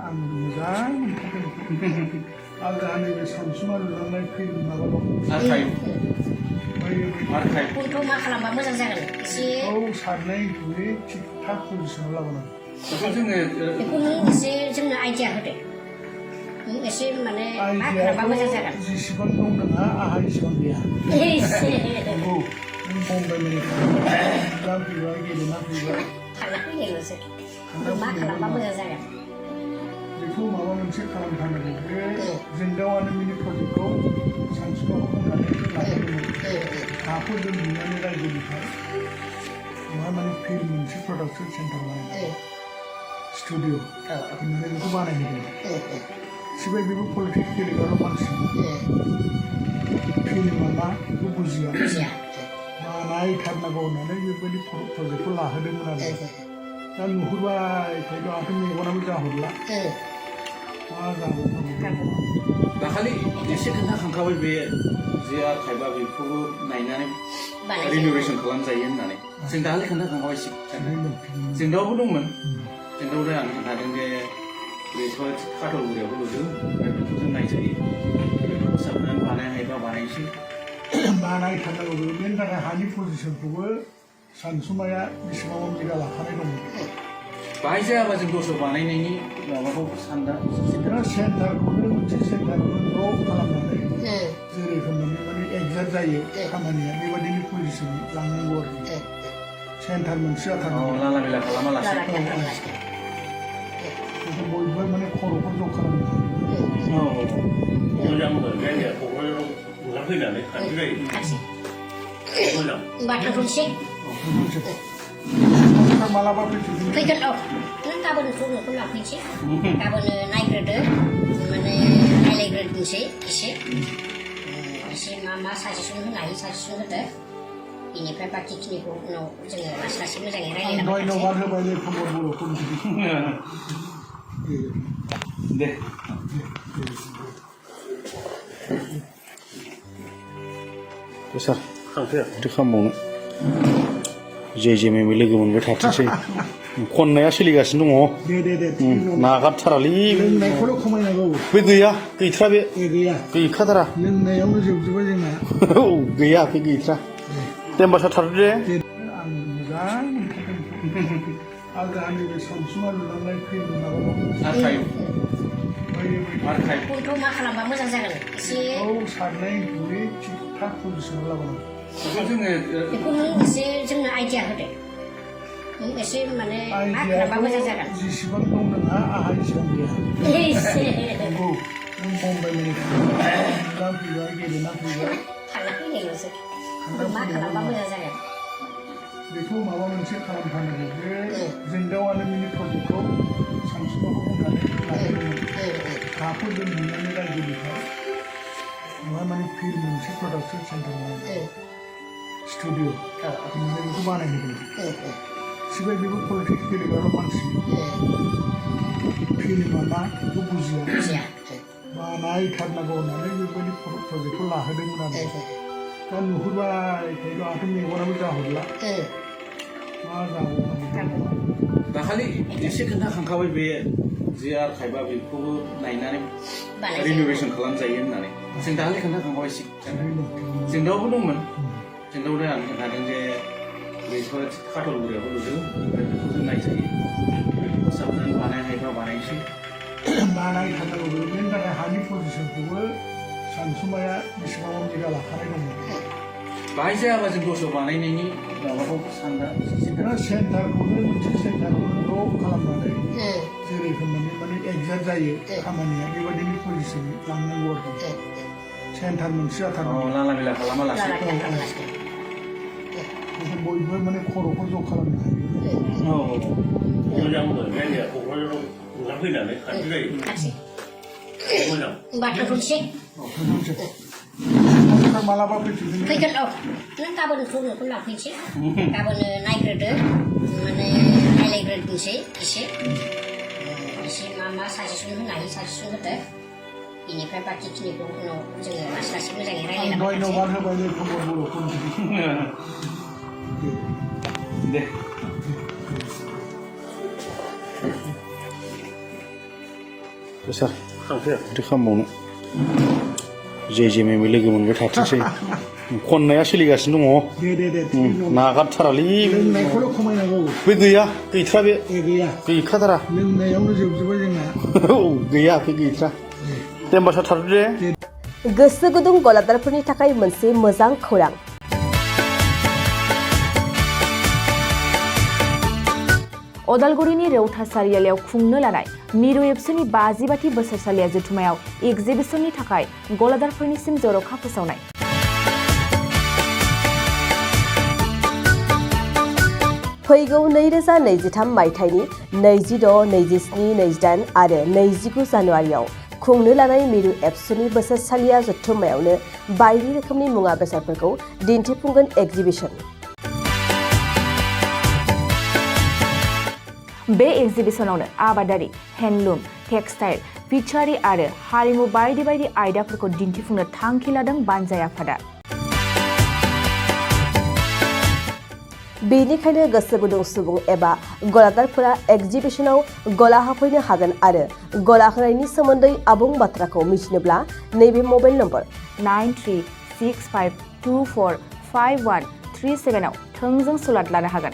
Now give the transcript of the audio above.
आं मोजां मोनथारदों आरो नैबे सानसुमा लुलांनाय फिल्म माबा दं फनखौ मा खालामबा मोजां जागोन एसे सारनाय गुरै थिग थाक पजिसनाव लाबोनांगौ बेखौ नों एसे जोंनो आइडिया होदो नों एसे माने मा खालामबा मोजां जागोन जेसेबां दं नोंहा आंहा एसेबां गैया नंगौ नों बम्बाइ दा फैबाय गेलेना फैबाय थांना फैनायल'सो मा खालामबा मोजां जागोन बेखौ माबा मोनसे खालामथारनांगौ बे जोंदावानो मिनि प्रजेक्टखौ सानसुमाखौ बुंनानै लादोंमोन हाखौ जों नुनानै रायजोनिफ्राय बेवहाय माने फिल्म मोनसे प्रडाक्सन सेन्टार बानायनाय स्टुडिअ होननानै बेखौ बानायदों सिबाय बेबो पलिटिक्स गेलेग्रा मानसि फिल्मा मा बेखौ बुजिया बानायथारनांगौ होननानै बेबायदि प्रजेक्टखौ लाहोदोंमोन आरो दा नुहुरबाय थायो आंहाथ' मेगनाबो जाहरला मा जाबावगोन दाखालि एसे खोन्थाखांखाबाय बे जे आर्काइभा बेखौबो नायनानै रिन'भेसन खालामजायो होननानै जों दाखालि खोन्थाखांखाबाय जोंदावबो दंमोन जोंदावदो आं खोन्थादों जे बेखौ काटलगुरियावबो लुदों ओमफ्राय बेखौ जों नायजायो फोसाबनानै बानायनो हायोबा बानायनोसै बानायथारनांगौ बेनि थाखाय हानि पजिसनखौबो सानसुमाया बेसेबां बिगा लाखानाय दंमोन बाहाय जायाबा जों दस्रायाव बानायनायनि माबाखौ सानदा सेन्टारखौनो मोनसे सेन्टारखौनो ज' खालामनानै जेरोखोम माने एक्जाक्ट जायो खामानिया बेबायदिनो पजिसन लांनांगौ आरोखि सेन्टार मोनसे जाथारनांगौ लाला बिला खालामालासे बेखौ बयबो माने खर'खौ ज' खालामनो मोजां जायगाया क'क्राझाराव नुजाफैनानै खाथि जायो मोजां होमबा थांथ'नोसै मालाबा फैगोन नों गाबोन न'खौ लांफैनोसै गाबोन नायग्रोदो माने रायलायग्रोनोसै एसे मा साजेसन होनो हायो साजेसन होदो बेनिफ्राय बाखिखिनिखौ उनाव जोङो लासै लासै मोजाङै दे सार माथो खालामबावनो जे मेमे लोगो मोनबाय थाथोंसै खननाया सोलिगासिनो दङ नागारथारालै लोंनायखौल' खमायनांगौ बे गैया गैथ्रा बे गैया गैखाथारा लोंनायावनो जोबजोब्बाय जोंना औ गैया बे गैथ्रा दे होमबा सार थारदो दे आं मोजां मोनथारदों आरो नैबे सानसुमा लुलांनाय फिल्म माबा दं फनखौ मा खालामबा मोजां जागोन एसे सारनाय गुरै थिग थाक पजिसनाव लाबोनांगौ बेखौ नों एसे जोंनो आइडिया होदो नों एसे माने मा खालामबा मोजां जागोन जेसेबां दं नोंहा आंहा एसेबां गैया नंगौ नों बम्बाइ दा फैबाय गेलेना फैबाय थांना फैनायल'सो मा खालामबा मोजां जागोन बेखौ माबा मोनसे खालामथारनांगौ बे जोंदावानो मिनि प्रजेक्टखौ सानसुमाखौ बुंनानै लादोंमोन हाखौ जों नुनानै रायजोनिफ्राय बेवहाय माने फिल्म मोनसे प्रडाक्सन सेन्टार बानायनाय स्टुडिअ होननानै बेखौ बानायदों सिबाय बेबो पलिटिक्स गेलेग्रा मानसि फिल्मा मा बेखौ बुजिया बानायथारनांगौ होननानै बेबायदि प्रजेक्टखौ लाहोदोंमोन आरो दा नुहुरबाय थायो आंहाथ' मेगनाबो जाहरला मा जाबावगोन दाखालि एसे खोन्थाखांखाबाय बे जे आर्काइभा बेखौबो नायनानै रिन'भेसन खालामजायो होननानै जों दाखालि खोन्थाखांखाबाय जोंदावबो दंमोन जोंदावदो आं खोन्थादों जे बेखौ काटलगुरियावबो लुदों ओमफ्राय बेखौ जों नायजायो फोसाबनानै बानायनो हायोबा बानायनोसै बानायथारनांगौ बेनि थाखाय हानि पजिसनखौबो सानसुमाया बेसेबां बिगा लाखानाय दंमोन बाहाय जायाबा जों दस्रायाव बानायनायनि माबाखौ सानदा सेन्टारखौनो मोनसे सेन्टारखौनो ज' खालामनानै जेरोखोम माने एक्जाक्ट जायो खामानिया बेबायदिनो पजिसन लांनांगौ आरोखि सेन्टार मोनसे जाथारनांगौ लाला बिला खालामालासे बेखौ बयबो माने खर'खौ ज' खालामनो हायो मोजां जायगाया क'क्राझाराव नुजाफैनानै खाथि जायो मोजां होमबा थांथ'नोसै मालाबा फैगोन नों गाबोन न'खौ लांफैनोसै गाबोन नायग्रोदो माने रायलायग्रोनोसै एसे मा साजेसन होनो हायो साजेसन होदो बेनिफ्राय बाखिखिनिखौ उनाव जोङो लासै लासै मोजाङै रायलायलांसै दे सार खांख्राया माथो खालामबावनो जे लोगो मोनबाय थाथोंसै खननाया सोलिगासिनो दङ नागारथारालै लोंनायखौल' खमायनांगौ बे गैया गैथ्रा बे गैया गैखाथारा लोंनायावनो जोबजोब्बाय जोंना औ गैया बे गैथ्रा दे होमबा सार थाथ'दो दे गोसो गुदुं गलादारफोरनि थाखाय मोनसे मोजां खौरां अदालगुरिनि रौता सारियालियाव खुंनो लानाय मिरु एबसुनि 50 बोसोरसालिया जथुमायाव एग्जिबिशननि थाखाय गलादारफोरनिसिम जर'खा फोसावनाय फैगौ 2023 मायथाइनि 26, 27, 28 आरो 29 जानुवारियाव खुंनो लानाय मिरु एबसुनि बोसोरसालिया जथुमायावनो बायदि रोखोमनि मुवा बेसादफोरखौ दिन्थिफुंगोन एग्जिबिशन बे एग्जिबिशनावनो आबादारि हेन्डलुम टेक्सटाइल फिचारि आरो हारिमु बायदि बायदि आयदाफोरखौ दिन्थिफुंनो थांखि लादों बानजाय आफादा बेनिखायनो गोसो गुदुं सुबुं एबा गलादारफोरा एग्जिबिशनाव गला हाफैनो हागोन आरो गला होनायनि सोमोन्दै आबुं बाथ्राखौ मिथिनोब्ला नैबे मबाइल नम्बर 9365245137 आव थोंजों सुलाद लानो हागोन